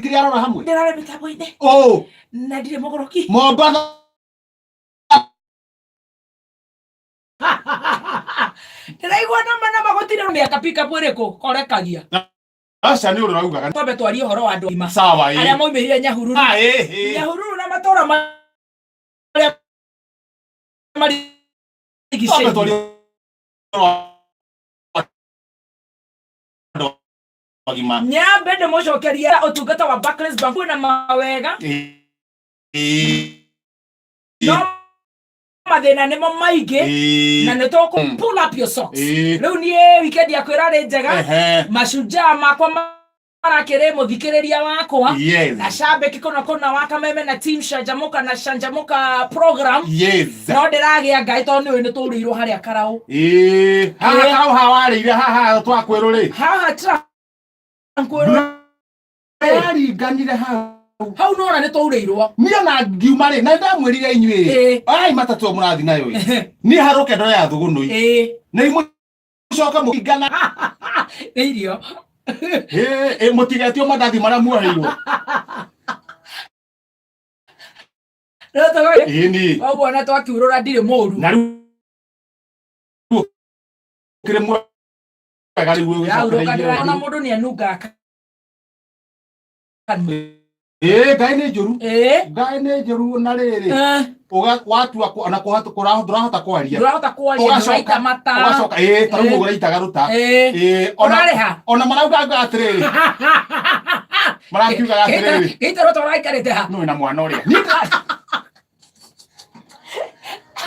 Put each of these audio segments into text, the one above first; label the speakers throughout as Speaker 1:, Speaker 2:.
Speaker 1: Kĩrĩa arora hamwe.
Speaker 2: Ndĩrarĩ mĩtambo-inĩ
Speaker 1: Oh,
Speaker 2: na ndirĩ mũgũrũki.
Speaker 1: Mombatha.
Speaker 2: Ndĩraigua nama nama gũtirĩ mĩaka pickup ĩrĩkũ korekagia.
Speaker 1: Aca nĩ ũraugaga.
Speaker 2: Twambe twarie ũhoro wa andũ agima
Speaker 1: Sawa
Speaker 2: arĩa
Speaker 1: ĩ.
Speaker 2: maumĩrire Nyahururu.
Speaker 1: Ah, ĩ, ĩ.
Speaker 2: Nyahururu na matũra marĩa
Speaker 1: Twambe
Speaker 2: marigicĩirie.
Speaker 1: twarie ũhoro wa andũ agima.
Speaker 2: Nyambe ndĩmũcokerie ũtungata wa Barclays Bank kwĩna mawega
Speaker 1: Ĩ.
Speaker 2: no mathĩna nĩmo maingĩ
Speaker 1: Ĩ.
Speaker 2: na nĩ tũkũ pull up your socks.
Speaker 1: Ĩ.
Speaker 2: Rĩu niĩ weekend yakwa ĩrarĩ njega.
Speaker 1: Ehe.
Speaker 2: Mashujaa makwa marakĩrĩ mũthikĩrĩria wakwa na cambĩki kũna kũna wa Kameme na team Canjamũka na Canjamũka program. No ndĩragĩa ngai tondũ nĩ ũĩ nĩ tũrĩirwo harĩa Karaũ.
Speaker 1: Ĩ. Haha
Speaker 2: Ĩ.
Speaker 1: Karau haha warĩire haha twakwĩrwo rĩ.
Speaker 2: Haha Trankwĩrwo.
Speaker 1: Yaringanire hau.
Speaker 2: Hau nona nĩ tũurĩirwo.
Speaker 1: Niĩ ona ngiuma rĩ na ndamwĩrire inyuĩ.
Speaker 2: Ĩ.
Speaker 1: Ai matatũ ĩyo mũrathiĩ nayo ĩ. Niĩ harũke ndore ya thũgũnũi.
Speaker 2: Ĩ.
Speaker 1: Na imũcoka mũkingana.
Speaker 2: Nĩ irio.
Speaker 1: Ĩ mũtigetio mandathi marĩa muoheirwo.
Speaker 2: Rĩu tũgĩ-
Speaker 1: Ĩ ni.
Speaker 2: Koguo ona twakiurũra ndirĩ mũru.
Speaker 1: Na rĩu ũkĩrĩ mwega rĩu
Speaker 2: Ndĩraurũka
Speaker 1: ũgĩcokereirie.
Speaker 2: ona mũndũ nĩ anungaga kanua.
Speaker 1: Ĩ ngai nĩ njũru.
Speaker 2: Ĩ.
Speaker 1: Ngai nĩ njũru na rĩrĩ.
Speaker 2: Eh,
Speaker 1: Watua ona ndũrahota kwaria.
Speaker 2: Ndũrahota kwaria,
Speaker 1: Ũgacoka-
Speaker 2: ndũraita mata.
Speaker 1: Ũgacoka ĩ ta rĩu
Speaker 2: Ĩ.
Speaker 1: ũraitaga rũta.
Speaker 2: Ĩ.
Speaker 1: Ĩ ona
Speaker 2: Ũrarĩha?
Speaker 1: ona maraugaga atĩrĩrĩ. Marakiugaga atĩrĩrĩ.
Speaker 2: Gĩitaro ta ũraikarĩte ha?
Speaker 1: Nũ wĩna mwana ũrĩa. Niĩ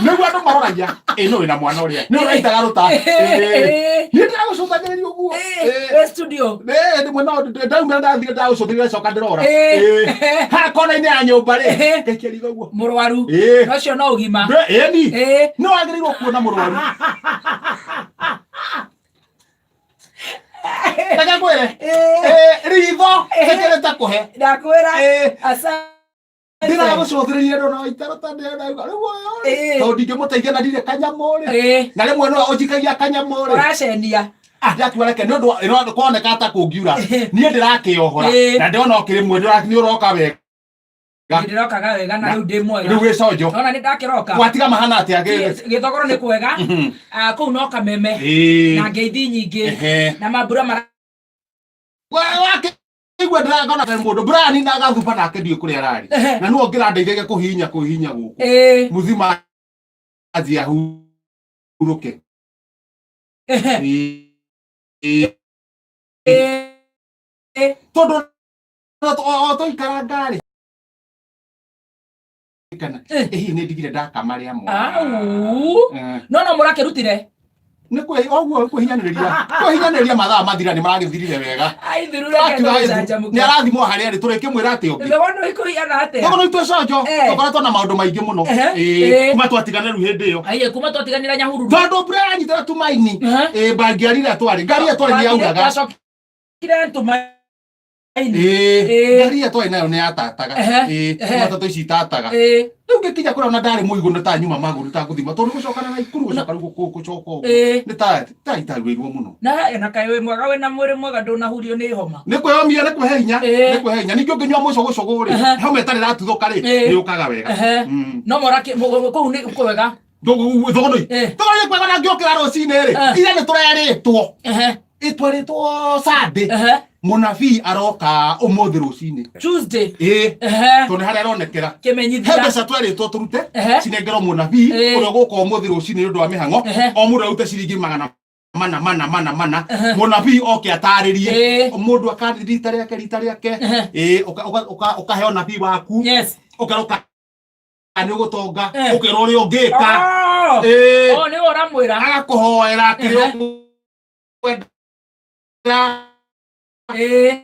Speaker 1: Nĩguo andũ maroragia ĩ nũ wĩna mwana ũrĩa. Nĩ ũraitaga rũta. Ĩ. Niĩ ndĩragũcũthagĩrĩria ũguo. Ĩ.
Speaker 2: Wĩ studio.
Speaker 1: Ĩ, rĩmwe no ndaumĩra ndathiĩ ndagũcũthĩrĩria coka ndĩrora.
Speaker 2: Ĩ.
Speaker 1: Ĩ. Haha kona-inĩ ya nyũmba rĩ.
Speaker 2: Ĩ.
Speaker 1: Ngaikia riitho ũguo.
Speaker 2: Mũrwaru.
Speaker 1: Ĩ.
Speaker 2: Na ũcio no ũgima.
Speaker 1: Ĩni.
Speaker 2: Ĩ.
Speaker 1: Nĩ wagĩrĩirwo kuona mũrwaru. Reke ngwĩre.
Speaker 2: Ĩ.
Speaker 1: Ĩ, ritho rĩkĩrĩte kũhe.
Speaker 2: Ndakwĩra.
Speaker 1: Ĩ.
Speaker 2: Asante.
Speaker 1: Ndĩragũcũthĩrĩria ndona waitaro ta ndĩrauga rĩu ũyũ rĩ,
Speaker 2: Ĩ.
Speaker 1: tondũ ndingĩmũteithia na ndirĩ kanyamũ rĩ.
Speaker 2: Ĩ.
Speaker 1: Na rĩmwe no ũnjikagia kanyamũ rĩ.
Speaker 2: Ũracenia.
Speaker 1: Ah, ndakiuga reke nĩ ũndũ kwoneka ta kũngiura.
Speaker 2: Ĩ.
Speaker 1: Niĩ ndĩrakĩohora.
Speaker 2: Ĩ.
Speaker 1: Na ndĩrona ũkĩrĩ mwe nĩ ũroka wega.
Speaker 2: Ndĩrokaga wega na rĩu ndĩ mwega.
Speaker 1: Rĩu wĩ conjo.
Speaker 2: Nona nĩ ndakĩroka.
Speaker 1: Gwatiga mahana atĩa gĩ.
Speaker 2: Gĩthogoro nĩ kwega. Ah, kũu no Kameme.
Speaker 1: Ĩ.
Speaker 2: Na ngeithi nyingĩ.
Speaker 1: Ehe.
Speaker 2: Na mambura mara
Speaker 1: Wakĩigua ndĩrangona mũndũ Brian na agathuba nake ndiũĩ kũrĩa ararĩ.
Speaker 2: Ehe.
Speaker 1: Na nĩwe ũngĩrandeithagia kũhihinya kũhihinya gũkũ.
Speaker 2: Ĩ.
Speaker 1: Mũthima athiĩ ahurũke.
Speaker 2: Ehe.
Speaker 1: Ĩ.
Speaker 2: Ĩ.
Speaker 1: Tondũ o tũikara ngarĩ kana
Speaker 2: Eh.
Speaker 1: ĩhihi nĩ ndigire ndakama rĩa mwana.
Speaker 2: Au.
Speaker 1: Eh.
Speaker 2: No no mũrakĩrutire.
Speaker 1: Nĩ kwĩ ũguo kwĩhinyanĩrĩria kwĩhinyanĩrĩria mathaa mathira nĩ maragĩthirire wega.
Speaker 2: Aithirure kendo
Speaker 1: Nĩ arathimwo harĩa arĩ tũrĩkĩmwĩra atĩ ũngĩ.
Speaker 2: Thogoro nĩ ikũhiana atĩa?
Speaker 1: Thogoro itũ conjo
Speaker 2: Eh.
Speaker 1: tũkoretwo na maũndũ maingĩ mũno.
Speaker 2: Ehe.
Speaker 1: Ĩĩ,
Speaker 2: Eh.
Speaker 1: kuma twatigana rĩu hĩndĩ ĩyo.
Speaker 2: Aiye kuma twatiganĩra Nyahururu.
Speaker 1: Tondũ mbura yanyitĩra tumaini.
Speaker 2: Ehe.
Speaker 1: Ĩ ngari ĩrĩa twarĩ ngari ĩrĩa twarĩ nĩ yauraga.
Speaker 2: Twacokire Tumaini.
Speaker 1: Ĩĩ,
Speaker 2: Ĩĩ.
Speaker 1: ngari ĩrĩa twarĩ nayo nĩ yatataga.
Speaker 2: Ehe.
Speaker 1: Ĩĩ,
Speaker 2: Ehe.
Speaker 1: matatũ ici itataga.
Speaker 2: Ĩĩ.
Speaker 1: Rĩu ngĩkinya kũrĩa ona ndarĩ mũigũ nĩ ta nyuma magũrũ ta gũthima tondũ gũcoka na Naikuru gũcoka rĩu gũcoka ũguo.
Speaker 2: Ĩĩ.
Speaker 1: Nĩ ta ta itaruĩirwo mũno.
Speaker 2: Na na kaĩ wĩ mwega wĩna mwĩrĩ mwega ndũnahurio nĩ homa.
Speaker 1: Nĩ kwĩyomia nĩ kwĩhe hinya
Speaker 2: Ĩĩ.
Speaker 1: nĩ kwĩhe hinya ningĩ ũngĩnyua mũcũgũcũgũ rĩ
Speaker 2: Ehe.
Speaker 1: homa ĩtarĩ ĩratuthũka rĩ
Speaker 2: Ĩĩ.
Speaker 1: nĩ yũkaga wega.
Speaker 2: Ehe. No mũrakĩ kũu nĩ kwega.
Speaker 1: Thũgũnũi.
Speaker 2: Ĩĩ.
Speaker 1: Thũgũnũi kwega na ngĩũkĩra rũcinĩ rĩ
Speaker 2: Eh.
Speaker 1: ira nĩ tũrerĩtwo
Speaker 2: Ehe.
Speaker 1: ĩtwarĩtwo Sunday
Speaker 2: Ehe.
Speaker 1: mũnabii aroka ũmũthĩ rũcinĩ.
Speaker 2: Tuesday.
Speaker 1: Ĩĩ.
Speaker 2: Ehe.
Speaker 1: Tondũ nĩ harĩa aronekera. He
Speaker 2: Kĩmenyithia.
Speaker 1: mbeca twerĩtwo tũrute
Speaker 2: Ehe.
Speaker 1: cinengerwo mũnabii
Speaker 2: Ĩĩ.
Speaker 1: ũrĩa ũgũka ũmũthĩ rũcinĩ nĩ ũndũ wa mĩhang'o
Speaker 2: Ehe.
Speaker 1: o mũndũ arute ciringi 400 400 400 400
Speaker 2: Ehe.
Speaker 1: mũnabii oke atarĩrie
Speaker 2: Ĩĩ.
Speaker 1: mũndũ akarĩ rita rĩake rita rĩake
Speaker 2: Ehe.
Speaker 1: Ĩĩ, ũkaheo nabii waku
Speaker 2: Yes.
Speaker 1: ũkerwo nĩ ũgũtonga
Speaker 2: Eh.
Speaker 1: ũkerwo ũrĩa ũngĩka.
Speaker 2: Oh.
Speaker 1: Ĩĩ.
Speaker 2: Oh, nĩwe ũramwĩra.
Speaker 1: Agakũhoera kĩrĩa
Speaker 2: Ehe.
Speaker 1: ũkwenda.
Speaker 2: Ĩĩ.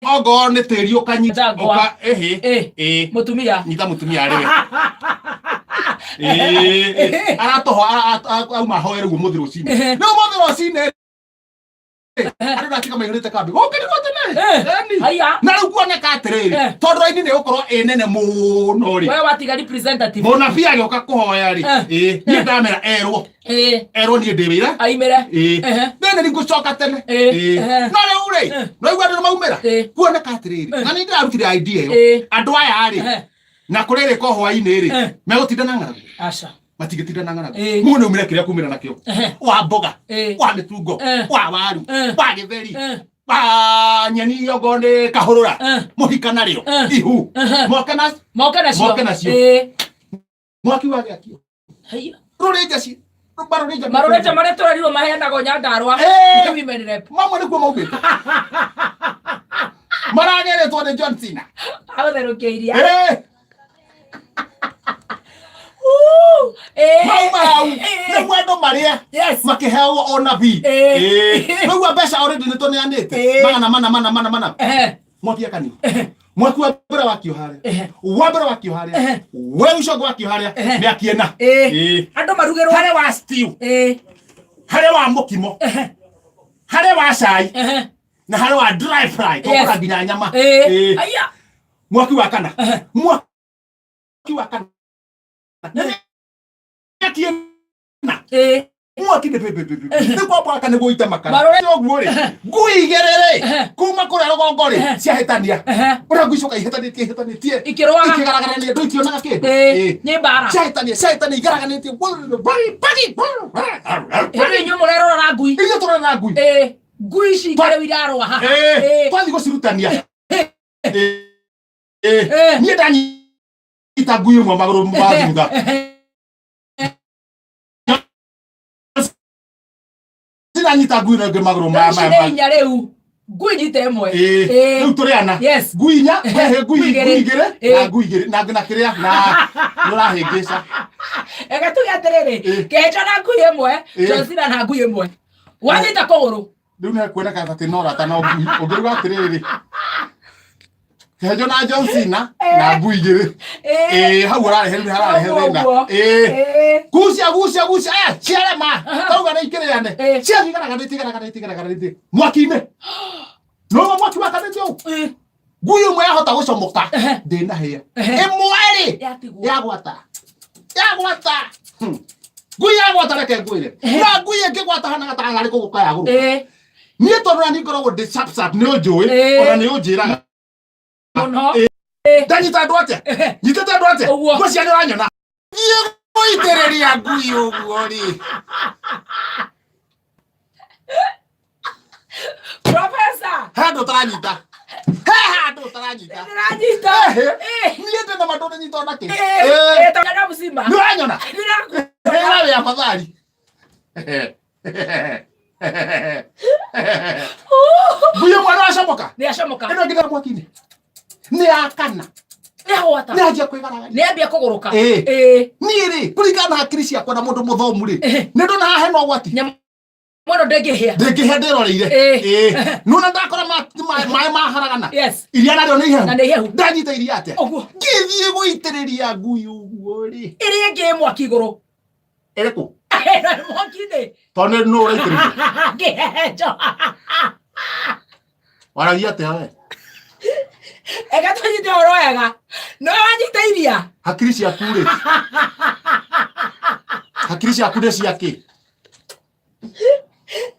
Speaker 1: Ongorwo nĩ tĩri ũkanyita
Speaker 2: Njangwa.
Speaker 1: ũka ĩhĩ.
Speaker 2: Ĩĩ.
Speaker 1: Ĩĩ.
Speaker 2: Mũtumia.
Speaker 1: Nyita mũtumia arĩwe. Ĩĩ. Aratũho auma hoe rĩu ũmũthĩ rũcinĩ.
Speaker 2: Ehe.
Speaker 1: Rĩu ũmũthĩ rũcinĩ. Andũ ndatiga maihũrĩte kambi gũkĩrigwo tene. Eni.
Speaker 2: Haya.
Speaker 1: Na rĩu kuoneka atĩrĩrĩ, tondũ raini nĩ ĩgũkorwo ĩ nene mũno rĩ,
Speaker 2: We watiga representative.
Speaker 1: Mũnabii agĩũka kũhoya rĩ, ĩ niĩ ndamera erwo erwo niĩ ndĩ wĩra.
Speaker 2: Aimire.
Speaker 1: Ĩ nĩ nĩ ngũcoka tene. Ĩ no rĩu rĩ, no igua andũ nĩ maumĩra. Kuoneka atĩrĩrĩ, na nĩ ndĩrarutire idea ĩyo, andũ aya rĩ, na kũrĩ rĩko hwainĩ rĩ, megũtinda na ng'aragu?
Speaker 2: Aca.
Speaker 1: Matingĩtinda na ng'aragu. Mũndũ nĩ umĩre kĩrĩa kumĩra nakĩo, wa mboga, wa mĩtungo, wa waru, wa gĩtheri, wa nyeni, okorwo nĩ kahũrũra, mũhika narĩo, ihu, moke na
Speaker 2: Moke nacio.
Speaker 1: Moke nacio. Mwaki wagĩakio.
Speaker 2: Haya.
Speaker 1: Rũrĩnja ci marũrĩnja.
Speaker 2: Marũrĩnja marĩa tũrerirwo maheanagwo Nyandarua.
Speaker 1: Eh.
Speaker 2: Nĩ women rep.
Speaker 1: Mamwe nĩkuo maumĩte marageretwo nĩ John Cena.
Speaker 2: Agũtherũkia iria.
Speaker 1: Mauma hau nĩguo andũ marĩe, makĩheagwo onabii. Rĩu mbeca already nĩ tũneanĩte 400 400 400. Mwaki akanio, mwaki wa mbere wakio harĩa, wa mbere wakio harĩa, we ũcio wakio harĩa, mĩaki ĩna.
Speaker 2: Andũ marugĩrwo.
Speaker 1: Harĩa wa stew, harĩa wa mũkimo, harĩa wa cai, na harĩa wa dry fry, tũkũra nginya nyama.
Speaker 2: Aya.
Speaker 1: Mwaki wa kana, mwaki wa kana nĩ mĩaki ĩna. Mwaki nĩ nĩ kwa mwaka nĩguo ite makara. Ũguo rĩ, ngui igĩrĩ rĩ, kuma kũrĩa rũgongo rĩ, ciahĩtania ũrĩa ngui icoka ihĩtanĩtie ihĩtanĩtie.
Speaker 2: Ikĩrũaga.
Speaker 1: Ikĩgaragarania, ndũ itionaga kĩndũ.
Speaker 2: Nĩ mbara.
Speaker 1: Ciahĩtania ciahĩtania igaraganĩtie. Bagi.
Speaker 2: Hĩndĩ inyuĩ mũrerorera ngui.
Speaker 1: Ithuĩ tũrerora ngui.
Speaker 2: Ngui ici rĩu irarũa haha.
Speaker 1: Twathiĩ gũcirutania. Niĩ ndanyita ngui ĩmwe magũrũ ma thutha, sinanyita ngui ĩno ĩngĩ magũrũ ma
Speaker 2: Ici nĩ inya rĩu, ngui nyite ĩmwe.
Speaker 1: Rĩu tũrĩ ana. Ngui inya, ngui
Speaker 2: Ngui
Speaker 1: ngui
Speaker 2: igĩrĩ.
Speaker 1: igĩrĩ na ngui igĩrĩ na kĩrĩa na nĩũrahĩngĩca.
Speaker 2: Ega tuge atĩrĩrĩ, Kĩhenjo na ngui ĩmwe, John Cena na ngui ĩmwe, wanyita kũgũrũ.
Speaker 1: Rĩu nĩ kuoneka atĩ no rata no ngui ũngĩruga atĩrĩrĩ, Kĩhenjo na John Cena na ngui igĩrĩ. Hau ũrarehe rĩu hararehe
Speaker 2: Ũguo,
Speaker 1: thĩna.
Speaker 2: ũguo.
Speaker 1: Gucia gucia gucia, ciarema tauga nĩ ikĩrĩane, ciathiĩ igaraganĩtie igaraganĩtie igaraganĩtie mwaki-inĩ, nũma mwaki wakanĩtio ũũ. Ngui ĩmwe yahota gũcomoka ndĩnahĩa, ĩmwe rĩ
Speaker 2: Yatigwo.
Speaker 1: Yagwata yagwata. Ngui yagwata, reke ngwĩre, na ngui ĩngĩgwata hana gatagarĩ kũgũka yagũrũka. Niĩ tondũ na niĩ ngoragwo ndĩ sharp sharp, nĩ ũnjũĩ, ona nĩ ũnjĩraga
Speaker 2: Mũno.
Speaker 1: Ndanyita andũ atĩa, nyitĩte andũ atĩa.
Speaker 2: Ũguo.
Speaker 1: Ngwĩciria nĩ ũranyona thiĩ gũitĩrĩria ngui ũguo rĩ.
Speaker 2: Professor.
Speaker 1: He handũ ũtaranyita, he handũ ũtaranyita.
Speaker 2: Ndĩranyita.
Speaker 1: Niĩ ndĩ na mandũ nyita ona kĩ.
Speaker 2: Tondũ mũcima.
Speaker 1: Nĩ ũranyona.
Speaker 2: Ndĩraku-
Speaker 1: Ĩra wĩ afadhali. Ngui ĩmwe nĩ wacomoka.
Speaker 2: Nĩ acomoka.
Speaker 1: Ĩno ĩngĩ mwaki-inĩ nĩ yakana.
Speaker 2: Nĩ agwata.
Speaker 1: Nĩ anjia kwĩgaragaria.
Speaker 2: Nĩ ambia kũgũrũka.
Speaker 1: Niĩ rĩ, kũringana na hakiri ciakwa na mũndũ mũthomu rĩ, nĩ ndona haha hena ũgwati.
Speaker 2: Nyamũ ĩno ndĩngĩhĩa.
Speaker 1: Ndĩngĩhĩa ndĩroreire. Nona ndakora maĩ maharagana. Iria narĩo nĩ ihehu.
Speaker 2: Na nĩ ihehu.
Speaker 1: Ndanyita iria atĩa?
Speaker 2: Ũguo.
Speaker 1: Ngĩthiĩ gũitĩrĩria ngui ũguo rĩ,
Speaker 2: Ĩrĩa ĩngĩ ĩ mwaki igũrũ.
Speaker 1: Ĩrĩkũ?
Speaker 2: Ĩno ĩ mwaki-inĩ.
Speaker 1: Tondũ nĩ nũ ũraitĩrĩria?
Speaker 2: Kĩhenjo.
Speaker 1: Waragia atĩa we?
Speaker 2: Eka tũnyite ũhoro wega, no wanyita iria.
Speaker 1: Hakiri ciaku rĩ, hakiri ciaku nĩ ciakĩ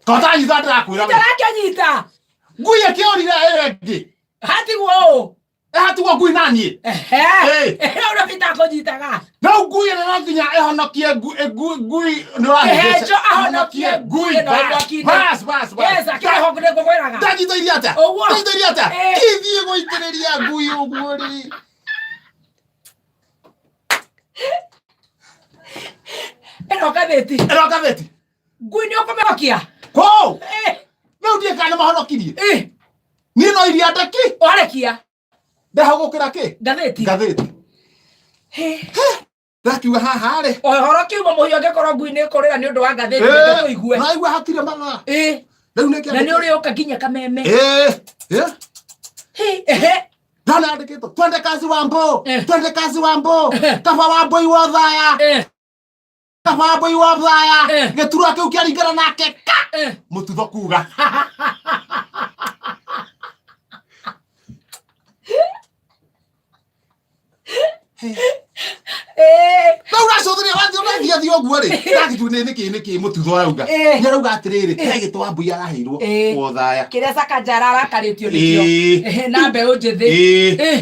Speaker 1: to ũtaranyita ndĩrakwĩra we.
Speaker 2: Tarakĩnyita.
Speaker 1: Ngui ĩkĩũrire ĩyo ĩngĩ.
Speaker 2: Hatigwo ũũ.
Speaker 1: Ĩhatigwo ngui na niĩ.
Speaker 2: Ũrĩa itakũnyitaga.
Speaker 1: Rĩu ngui ĩno no nginya ĩhonokie ngui nĩ ũrahĩngĩca.
Speaker 2: Kĩhenjo ahonokie ngui ĩno ĩ mwaki-inĩ.
Speaker 1: Bas bas bas.
Speaker 2: Yes, akĩreho nĩ ngũkwĩraga.
Speaker 1: Ndanyita iria atĩa?
Speaker 2: Ũguo.
Speaker 1: Ndanyita iria atĩa? Kĩthiĩ gũitĩrĩria ngui ũguo rĩ,
Speaker 2: Ĩno ngathĩti.
Speaker 1: Ĩno ngathĩti.
Speaker 2: Ngui nĩ ũkũmĩhokia.
Speaker 1: Kũ rĩu ndiĩ kana nĩ mahonokirie. Niĩ no iria ndeki.
Speaker 2: Warekia.
Speaker 1: Ndahagũkĩra kĩ?
Speaker 2: Ngathĩti.
Speaker 1: Ngathĩti. Ndakiuga haha rĩ,
Speaker 2: Ũhoro kiuma mũhiũ, angĩkorwo ngui nĩ ĩkũrĩra nĩ ũndũ wa ngathĩti, reke tũigue.
Speaker 1: Naigua hatirĩ mathaa. Rĩu nĩ
Speaker 2: Na nĩ ũrĩũka nginya kameme.
Speaker 1: Ndona yandĩkĩtwo twende kazi wa mbo, twende kazi wa mbo, kaba wa mboi wa thaya, kaba wa mboi wa thaya. Gĩturwa kĩu kĩaringana nake ka. Mututho kuga. Rĩu ũracũthĩrĩria wathiĩ ũrathiĩ athiĩ ũguo rĩ, ndagĩtua nĩ nĩkĩ nĩkĩ Mũtutho arauga. Nĩ arauga atĩrĩrĩ, he gĩtĩ Wambui araheirwo Othaya.
Speaker 2: Kĩrĩa Sakaja ararakarĩtio nĩkĩo. Na mbeũ njĩthĩ.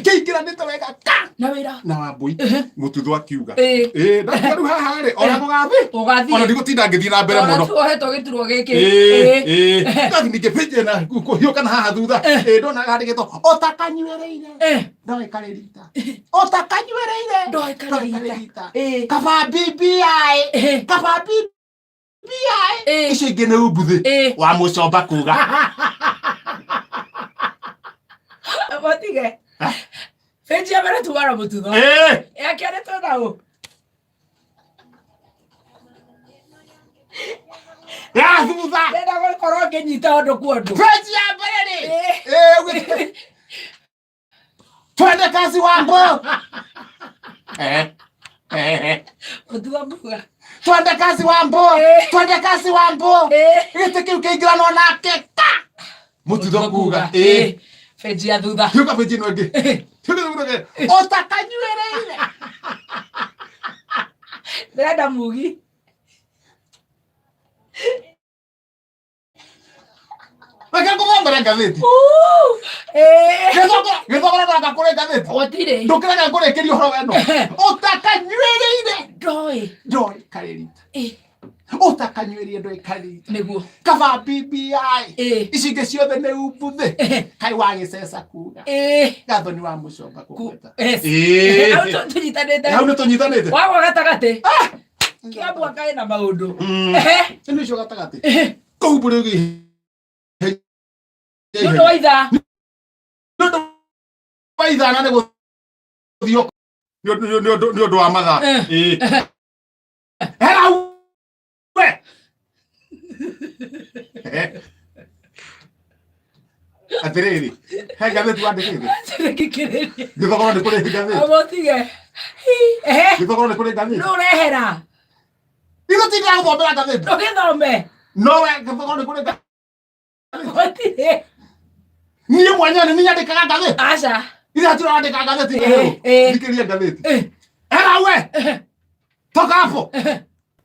Speaker 1: Kĩingĩranĩte wega ka
Speaker 2: na wĩra
Speaker 1: na Wambui. Mũtutho akiuga. Ndakiuga rĩu haha rĩ, ona gũgathiĩ.
Speaker 2: Ũgathiĩ.
Speaker 1: Ona ndigũtinda ngĩthiĩ na mbere
Speaker 2: Ona
Speaker 1: mũno.
Speaker 2: tuohetwo gĩturwa gĩkĩ.
Speaker 1: Ngathiĩ ningĩ page na kũhiũka na haha thutha. Ndona handĩkĩtwo ũtakanyuĩrĩire. Ndoĩ karĩ rita. Ũtakanyuĩrĩire.
Speaker 2: Ndoĩ karĩ
Speaker 1: rita. Kaba BBI. Kaba BBI. Icio ingĩ nĩ umbuthĩ. Wa mũcomba kuga.
Speaker 2: Matige. Page ya mbere tugaga Mũtutho. Ya kerĩ twĩna ũ?
Speaker 1: Ya thutha.
Speaker 2: Ndĩrenda gũkorwo ngĩnyita ũndũ kwa ũndũ.
Speaker 1: Page ya mbere rĩ. Twende kazi Wambo.
Speaker 2: Mũtutho kuga.
Speaker 1: Twende kazi Wambo. Twende kazi Wambo. Gĩtĩ kĩu kĩingĩranwo nake ka. Mũtutho kuga.
Speaker 2: Page ya thutha.
Speaker 1: Hiũka page ĩno ĩngĩ. Hiũka thutha ĩngĩ. Ũtakanyuĩrĩire.
Speaker 2: Ndĩrenda mugi.
Speaker 1: Reke ngũthomere ngathĩti. Gĩthogora ndanga kũrĩ ngathĩti.
Speaker 2: Gũtirĩ.
Speaker 1: Ndũkĩrega ngũrĩkĩrie ũhoro weno. Ũtakanyuĩrĩire.
Speaker 2: Ndoĩ.
Speaker 1: Ndoĩ karĩ rita. Ũtakanyuĩrĩire ndoĩ karĩ rita.
Speaker 2: Nĩguo.
Speaker 1: Kaba BBI. Ici ingĩ ciothe nĩ umbuthĩ. Kaĩ wagĩceca kuga. Gathoni wa mũcomba kũgweta.
Speaker 2: Hau tũnyitanĩte.
Speaker 1: Hau nĩ tũnyitanĩte.
Speaker 2: Wagwa gatagatĩ. Kĩambu akaĩ na maũndũ.
Speaker 1: Nĩ ũcio gatagatĩ. Kũu mbũrĩ ũgĩ.
Speaker 2: Nĩ ũndũ wa ithaa.
Speaker 1: Nĩ ũndũ wa ithaa na nĩ gũthiĩ nĩ ũndũ wa mathaa. Hera we. Atĩrĩrĩ, he ngathĩti wandĩkĩte?
Speaker 2: Ngĩkĩrĩria.
Speaker 1: Gĩthogoro nĩ kũrĩ ngathĩti.
Speaker 2: Mũtige.
Speaker 1: Gĩthogoro nĩ kũrĩ ngathĩti.
Speaker 2: Nũ ũrehera?
Speaker 1: Ithuĩ ti ndĩragũthomera ngathĩti.
Speaker 2: Ndũgĩthome.
Speaker 1: No we gĩthogoro nĩ kũrĩ ngathĩti.
Speaker 2: Gũtirĩ.
Speaker 1: Niĩ mwenyewe nĩ niĩ nyandĩkaga ngathĩti.
Speaker 2: Aca.
Speaker 1: Ithe hatirĩ ũrandĩka ngathĩti. Thikĩrĩria ngathĩti. Hera we. Toka hapo.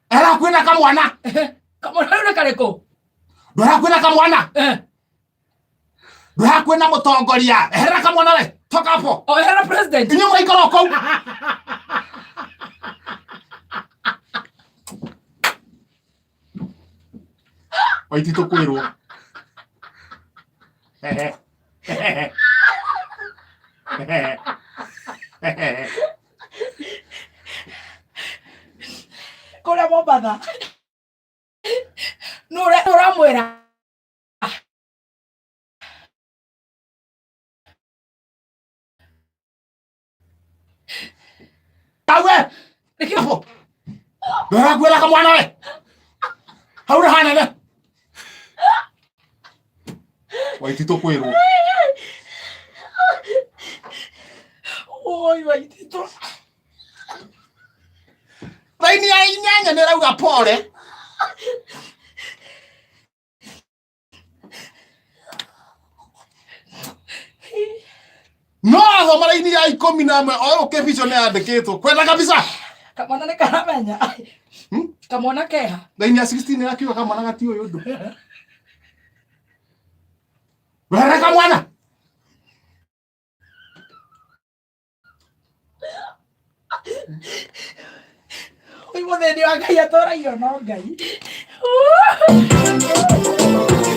Speaker 1: Hera kwĩna kamwana.
Speaker 2: Kamwana rĩu nĩ karĩkũ?
Speaker 1: Ndwara kwĩna kamwana. Ndwara kwĩna mũtongoria. Ehera kamwana we. Toka hapo.
Speaker 2: O ehera president.
Speaker 1: Inyuĩ mũraikara o kũu. Waititũ kwĩrwo.
Speaker 2: Kũrĩa Mombatha. Nũ ũramwĩra?
Speaker 1: Tawe! Hapo. Ndũrakwĩra kamwana we. Hau nĩ hanene. Waititũ kwĩrwo.
Speaker 2: Oi, Waititũ.
Speaker 1: Raini ya inyanya nĩ ĩrauga pole. No athoma raini ya 11 o ũkĩbico nĩ yandĩkĩtwo kwenda kabisa.
Speaker 2: Kamwana nĩ karamenya. Kamwana keha.
Speaker 1: Raini ya 16 ĩrakiuga kamwana gatiũĩ ũndũ. Wera kamwana.
Speaker 2: Ũyũ mũthĩni wa Ngai atũragio no Ngai.